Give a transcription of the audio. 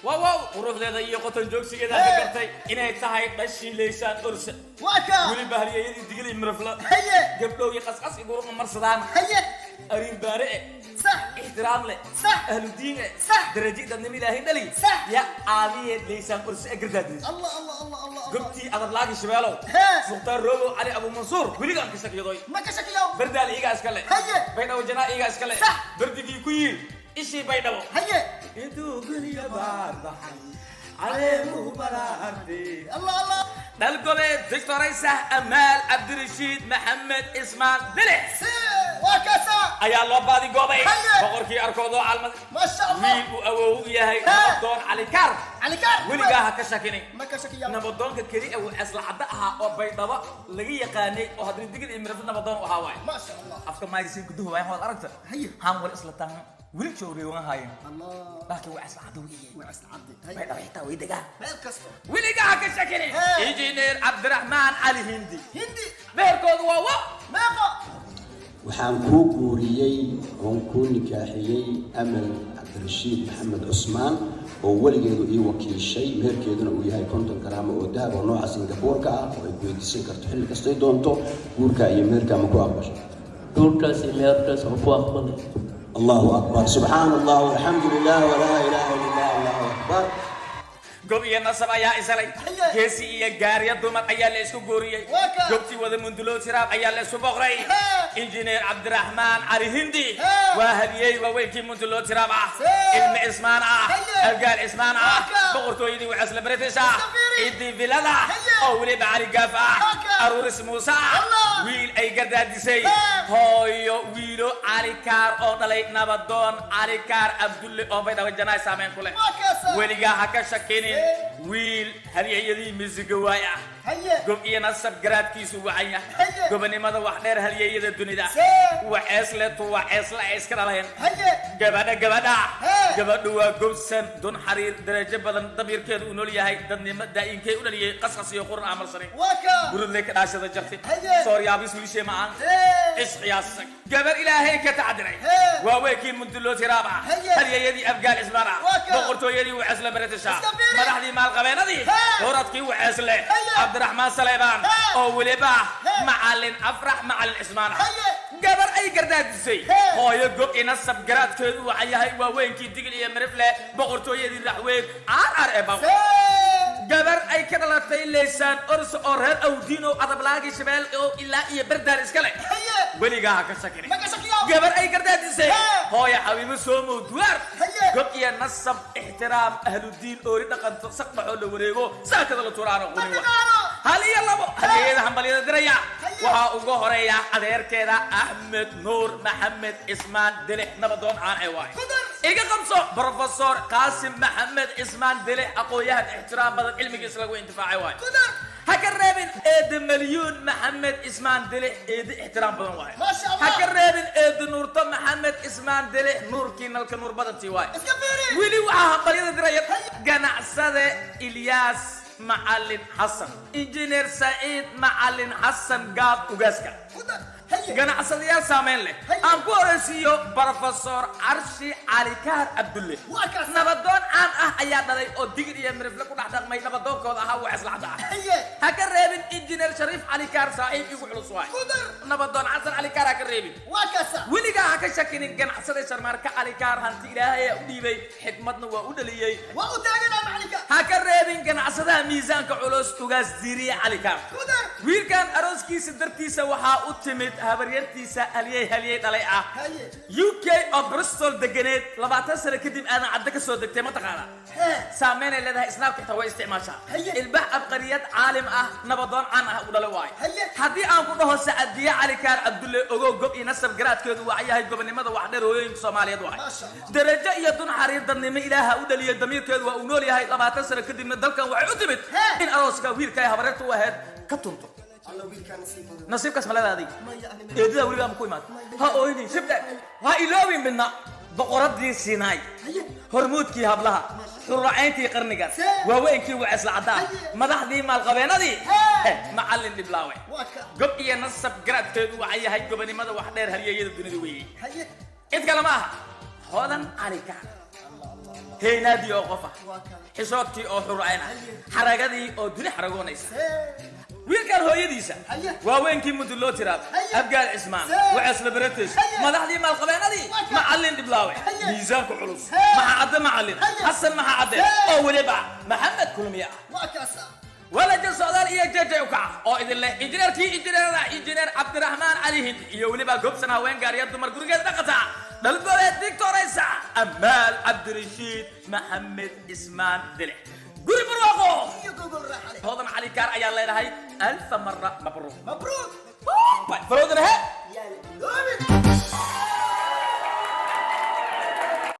Wow wow, quruxdeeda iyo qoton joogsigeeda ka gartay inay tahay dhashii Leysaan Orsa. Waa kaa. Weliba halyeeyadii Digil iyo Mirifla. Haye. Gabdhowgii qasqas iguruma marsadaan. Haye. Ariir baare e. Sax. Ixtiraam leh. Sax. Ahlu diin e. Sax. Darajo dadnimo Ilaahay dhali. Sax. Ya caadiye Leysaan Orsa e gardaadiyey. Allah Allah Allah Allah Allah. Gobtii Adablaagi Shabeelow. Hee. Mukhtaar Rogow Cali Abu Mansuur weligaan ka shakiyadoy. Ma ka shakiyow. Bardaal iigaa iska le. Haye. Baydhabo janaa iigaa iska le. Sax. Bardigii ku yiil ishii Baydhabo. Haye. Intuu geliya baarbaxay caleemuhu balaartay. Allah Allah. Dhalgobeed Doctoraysah Amaal Cabdirashiid Maxamed Ismaan Dilix Si waa kaasa. Ayaa loo baadigoobay. Haye. Boqorkii arkoodoo calmad. Ma sha Allah. Wiil uu awow u yahay Hee. Nabadoon Cali Kaar. Cali Kaar. Weligaa ha ka shakinin. Ma ka shakiyow. Nabadoonka keli ee uu Ceslacadda ahaa oo Baydhabo laga yaqaanay oo haddana Digil iyo Mirifle nabadoon u ahaa waay. Ma sha Allah. Afka maagisiin guduhu waay waad aragta. Haye. Haan wal isla taan weli joogay haayeen. Allah. Laakiin waa Ceslacadda weeye. Waa isla cabdi. Haye. Baydhabo xitaa way degaan. Meel kasto. Weligaa ha ka shakinin. Hee. Injineer Cabdiraxmaan Cali Hindi. Hindi. Beerkoodu waa wa. Meeqa? Waxaan kuu guuriyey oon kuu nikaaxiyey Amal Cabdirashiid Maxamed Cusmaan oo weligeedu ii wakiishay, meherkeeduna uu yahay 50 garaamo oo dahab oo nooca Singabuurka ah oo ay ku weydiisan karto xilli kastay doonto. Guurka iyo meherka ma ku aqbashay? Guurkaas iyo meherkaas oo ku aqbalay. Allahu akbar, subxaana Allah, walxamdu lilah, walaa ilaaha illa Allah, allahu akbar. Gob iyo nasab ayaa isalay. Haye. Geesi iyo gaariya dumar ayaa la isku guuriyey. Waa ka. Gobtii wada mundulood siraab ayaa la isku boqray. Hee. Injineer Cabdiraxmaan Cali Hindi Hee. waa hadiyey waaweykii mundulood siraab ah. See. Ilmi Cismaan ah. Haye. Algaal Cismaan ah. Waa ka. Boqortooyadii Wacasla British ah. Iska fiiri. Ciddii vilada Haye. oo weliba Cali Gaaf ah. Waa ka. Aruuris Muuse ah. Allah. Wiil ay gardaadisay Hee. hooyo Wiilo Cali Kaar oo dhalay Nabadoon Cali Kaar Cabdulle oo Baydhabo janaay saameyn ku leh. Waa kaasa. Weligaa ha ka shakinin. See. Wiil halyeeyadii misiga waay ah. Haye. Gob iyo nasab garaadkiisu wacan yahay. Haye. Gobonimada wax dheer halyeeyada dunida. See. Waceesle tu waceesle ay iska dhaleen. Haye. Gabadha gabadha. Hee. Gabadhu waa gobsan dun xariir darajo badan, damiirkeedu uu nool yahay, dadnimo daa'inkay u dhaliyey, qasqas iyo qurun aamalsanay. Waa kaa. Gurudley ka dhaashada jartay. Haye. Sooryaabis wiilshee ma aan. See. Isqiyaasag gabar Ilaahay ka tacdiray. Hee. Waaweykii munduloo tiraab ah. Haye. Halyeeyadii Afgaal Cismaan ah. Waa ka. Boqortooyadii Waceesle Baritisha. Iska fiiri. Madaxdii maalqabeenadii. Hee. Horadkii Waceesle. Haye. Cabdiraxmaan Saleebaan Hee. oo weliba Hee. Macalin Afrax Macalin Cismaan ah. Haye. Gabar ay gardaadisay Hee. hooyo gob inasab garaadkeedu waxa yahay waaweynkii Digil iyo Mirifle, boqortooyadii Raxweyn r r ee baa. See. Gabar ay ka dhalatay Leysaan Ors oo reer Awdiin oo Adablaagi Shabeel oo ilaa iyo Bardaal iska leh. Haye. Weligaa ha ka shakinin. Ma ka shakiyow. Gabar ay gardaadisay Hee. hooya Xabiibo Soomow Duwaar. Haye. Gob iyo nasab, ixtiraam, ahludiin, oori dhaqanto saqbaxoo la wareego saakada la turaano Ma quni wa. taqaano. Hal iyo labo halyeeyada hambalyada diraya. Haye. Waxaa ugu horeeya adeerkeeda Axmed Nuur Maxamed Cismaan Dilix, nabadoon caan ee waay. Ku dar. Iga qabso Professor Qaasim Maxamed Cismaan Dilix, aqoon-yahan ixtiraam badan, cilmigiisa lagu intifaacay waay. Ku dar. Ha ka reebin eede Malyuun Maxamed Cismaan Dilix, eede ixtiraam badan waay. Maasha Allah. Ha ka reebin eede Nuurto Maxamed Cismaan Dilix, nuurkii nalka nuur badantii waay. Iska fiiri. Weli waxaa hambalyada diraya ganacsade Ilyaas Macalin Xasan, Injineer Saciid Macalin Xasan Gaab ugaaska. Ku dar. Haye. Ganacsadayaal saameyn leh. Haye. Aan ku horeysiiyo Professor Carshi Cali Kaar Cabdulle. Waa kaas. Nabadoon caan ah ayaa dhalay oo Digir iyo Mirifle ku dhex dhaqmay, nabadoonkooda ahaa waa islacda ah. Haye. Ha ka reebin Injineer Shariif Cali Kaar, saaxiib igu culus waay. Ku dar. Nabadoon Xasan Cali Kaar ha ka reebin. Waa kaasa. Weligaa ha ka shakinin ganacsada Sharmaarka Cali Kaar, hanti Ilaahay ayaa u dhiibay, xikmadna waa u dhaliyey. Waa u taaganaa macalinka. Ha ka reebin ganacsadaha miisaanka culus Ugaas Diiriye Cali Kaar. Ku dar. Wiilkan arooskiisa dartiisa waxaa u timid habaryartiisa halyey halyey dhalay ah. Haye. UK oo Bristol deganeed, 20 sano kadib Aadan Cadde ka soo degtay, ma taqaanaa? Hee. Saameynay leedahay, Snapka xitaa way isticmaashaa. Haye. Ilbax abqariyad caalim ah, nabadoon caan ah u dhalay waayo. Haye. Haddii aan ku dhaho Sacadiye Cali Kaar Cabdulle, ogow gob iyo nasab garaadkeedu waa yahay, gobonimada wax dheer hooyooyinka Soomaaliyeed waay. Maasha Allah. Darajo iyo dun xariir dadnimo Ilaaha u dhaliyay, damiirkeedu waa uu nool yahay. 20 sano kadibna dalkan waxay u timid Hee. in arooska wiilka ay habaryarta u ahayd ka tunto. Alla, wiilkaa nasiib badan. Nasiibkaas ma leedahay adiga? Maya, ani Eedadaa weliba ma ku imaad? Ha ooynin, shibdhe, ha iloobin midna boqoradii Siinaay. Haye. Hormuudkii hablaha, xurracayntii qarnigaas. See. Waaweynkii Waceesla Caddaan. Haye. Madaxdii maalqabeenadii. Hee. Macallin Dhiblaawe. Waa ka. Gob iyo nasab garaadkeedu waxa yahay, gobonimada wax dheer halyeeyada dunida weeyey. Haye. Cid kale ma aha, Hodan Cali Kaar. Allah Allah Allah. Heynaadii oo qofa, Waa kan. Xishoodkii oo xurcayna, Haye. Xaragadii oo duni xaragoonaysa. See. Wiilkan hooyadiisa Haye. waaweynkii muduloo tiraab, Haye. Abgaal Cismaan, See. Waceesla Beretes, Haye. madaxdii maalqabeenadii, Waa kan. Macallin Dhiblaawe, Haye. miisaanka culus, Hee. Maxa Cadde, Macallin Haye. Xasan Maxa Cadde, See. oo weliba Maxamed Kulmiye ah. Waa kaasa. Walaja Socdaal iyo Jeje Ukaca oo idin leh injineerkii injineerada, Injineer Cabdiraxmaan Cali Hindi, iyo weliba Gobsan haween gaariya dumar gurigeeda dhaqata, dhalgooleed dictoraysa Amaal Cabdirashiid Maxamed Ismaan Dile, guri barwaaqo Iyo gogol raaxa leh. Hodan Cali Kaar ayaa leedahay alfa mara mabruuq. Mabruuk. Farowdana he.